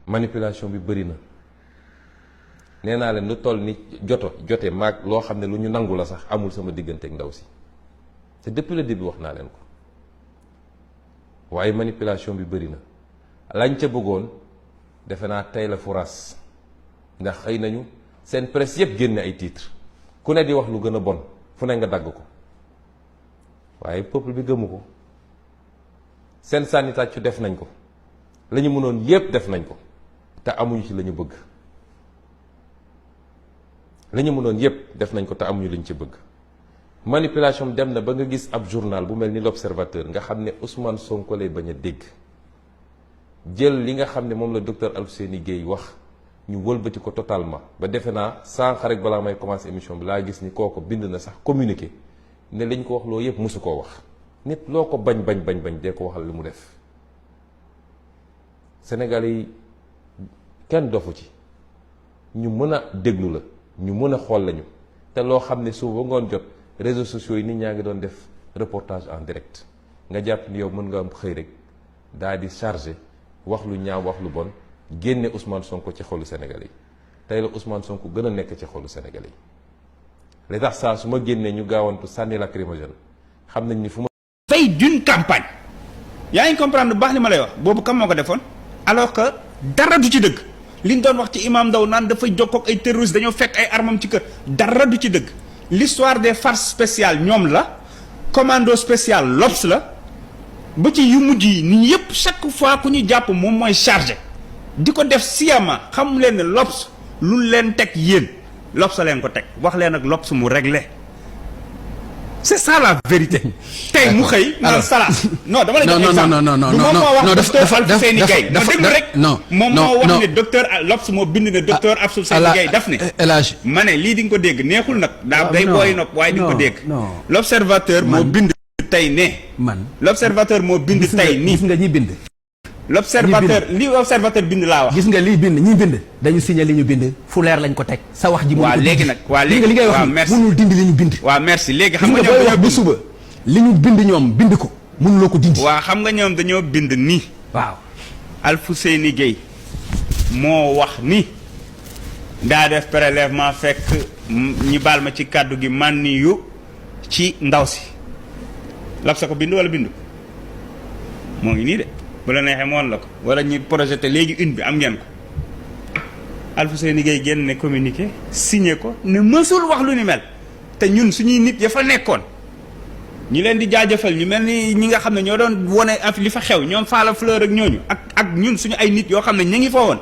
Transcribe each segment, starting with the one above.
manipulation bi bëri na nee naa leen lu toll ni jote maag loo xam ne lu ñu nangu la sax amul sama diggante ak ndaw si te depuis le début wax naa leen ko waaye manipulation bi bëri na lañ ca bëggoon defe naa tey la furas ndax xëy nañu seen presse yëpp génne ay titres ku ne di wax lu gën a bon fu ne nga dagg ko waaye peuple bi gëmu ko seen sànni tàccu def nañ ko la ñu mënoon yépp def nañ ko te amuñu ci la ñu bëgg la ñu mënoon yépp def nañ ko te amuñu lañ ci bëgg manipulation dem na ba nga gis ab journal bu mel ni l'Observateur nga xam ne Ousmane Sonko lay bañ a dégg jël li nga xam ne moom la docteur Alfousseyni Gaye wax ñu wëlbati ko totalement ba defe naa sànq rek balaa may commencer émission bi laa gis ni kooko bind na sax communiqué ne liñ ko wax loo yépp mosu koo wax nit loo ko bañ dee ko waxal li mu def Sénégalais yi kenn dofu ci ñu mën a déglu la ñu mën a xool lañu te loo xam ne suba ngoon jot réseaux sociaux yi nit ñaa ngi doon def reportage en direct nga jàpp ni yow mën nga am xëy rek daal di chargé wax lu ñaaw wax lu bon génne Ousmane Sonko ci xolu Sénégalais yi tey la Ousmane Sonko gën a nekk ci xolu Sénégalais yi li tax saa su ma génnee ñu gaawantu sànni lacrymogène xam nañ ni fu ma veille d'une campagne yaa ngi comprendre bu baax li ma lay wax boobu kam moo ko defoon alors que dara du ci dëgg liñ doon wax ci imam Ndaw naan dafay jokkoo ak ay terroristes dañoo fekk ay armam ci kër dara du ci dëgg l'histoire des forces spéciales ñoom la commando spécial lobs la ba ci yu mujj yi nit yëpp chaque fois ku ñu jàpp moom mooy chargé di ko def sciemment xam leen ne lobs lu leen teg yéen lobs leen ko teg wax leen ak lobs mu réglé c'est ça la vérité. tey mu xëy naan salaas. non dama lay jox exemple moom moo wax docteur Alfousseyni Gaye ma déglu rek moom moo wax ne docteur Lobs moo bind ne docteur Alfousseyni Gaye daf ne ma ne lii di nga ko dégg neexul nag daa day booy nopp waaye di nga ko dégg l'observateur moo bind tey ne l'observateur moo bind tey nii gis nga ñi bind l'observateur li observateur bind laa wax gis nga lii bind ñi bind dañu signé li ñu bind fu leer lañ ko teg sa wax ji waaw léegi nag waaw léegi li ngay wax mënul dindi li ñu bind waaw merci léegi xam nga ñoom dañoo bu suba li ñu bind ñoom bind ko mënuloo ko dindi waaw xam nga ñoom dañoo bind nii waaw Alfousseyni Gaye moo wax ni daa def prélèvement fekk ñi baal ma ci kàddu gi man ni yu ci ndaw si lab sa ko bind wala bind moo ngi nii de bu la neexee moon la ko wala ñu projeté léegi une bi am ngeen ko Alfousseyni Gaye génn ne communiqué signé ko ne mësul wax lu ni mel te ñun suñuy nit ya fa nekkoon ñi leen di jaajëfal ñu mel ni ñi nga xam ne ñoo doon wone li fa xew ñoom Falla Fleur ak ñooñu ak ñun suñu ay nit yoo xam ne ñu ngi fa woon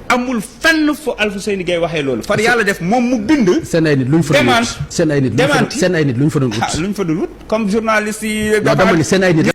amul fenn fo Alfousseyni Gaye waxee loolu far yàlla def moom mu bind seen ay nit luñ fa doon wut seen ay nit luñ fa doon wut luñ fa doon wut comme journaliste yi dama ni seen ay nit